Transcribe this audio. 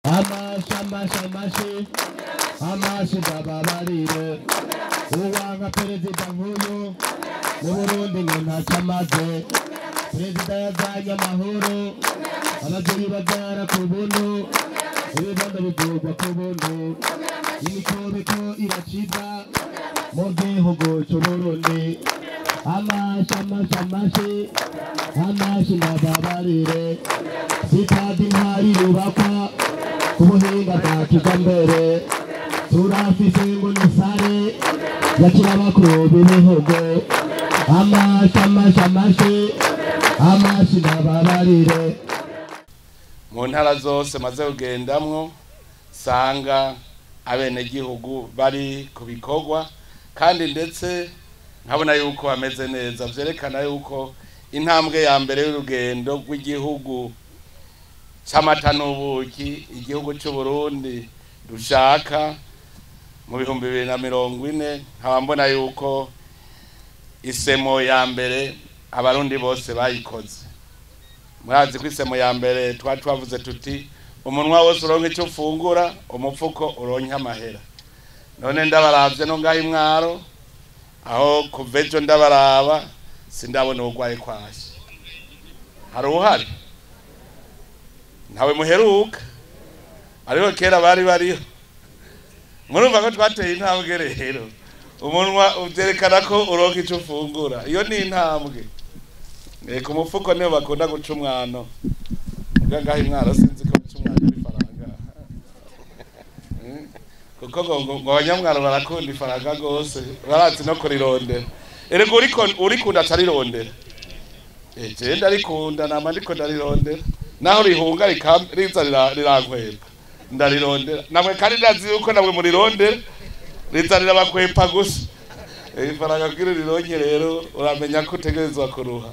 Amashi, amashi, amashi, amashi, ndababarire. Uwanga perezida nk'uyu mu Burundi ngo ntacyo amaze. Perezida yazanye amahoro, ababyeyi babyara ku buntu, ibibondo bivurwa ku buntu, imikobeko iracibwa mu gihugu c'Uburundi. Amashi, amashi, amashi, amashi, ndababarire. Sitade Intwari yubakwa ku buhinga bwa kijambere. Turafise ngo ni sare yakira abakuru b'ibihugu. Amashi, amashi, amashi, amashi, ndababarire. Mu ntara zose maze kugendamwo, sanga abenegihugu bari ku bikorwa, kandi ndetse nkabona yuko bameze neza, vyerekana yuko intambwe ya mbere y'urugendo rw'igihugu c'amata n'ubuki, igihugu c'Uburundi dushaka mu 2040, nkaba mbona yuko isemo ya mbere Abarundi bose bayikoze. Murazi ko isemo ya mbere twari twavuze tuti: "Umunwa wose uronke icyo ufungura, umufuko uronke amahera." None ndabaravye no ngaho imwaro aho kuva ejo ndabaraba, sindabona uwurwaye kwashi. Hari uwuhari? Ntawe muheruka, ariko kera bari bariho. Murumva ko twateye intambwe rero. Umunwa uvyerekana ko uronka ico ufungura, iyo ni intambwe. Ku mufuko niho bakunda guca umwano. Muga ngaho imwaro sinzi ko baca umwano w'ifaranga, kuko ngo abanyamwaro barakunda ifaranga gose, barazi no kurirondera. Erega uriko urikunda acarirondera. Je ndarikunda, nama ndiko ndarirondera, naho rihunga riza rirankwega, ndarirondera. Namwe kandi ndazi yuko namwe murirondera, riza rirabakwepa gusa. Ifaranga kugira urironke rero, uramenya ko utegerezwa kuruha.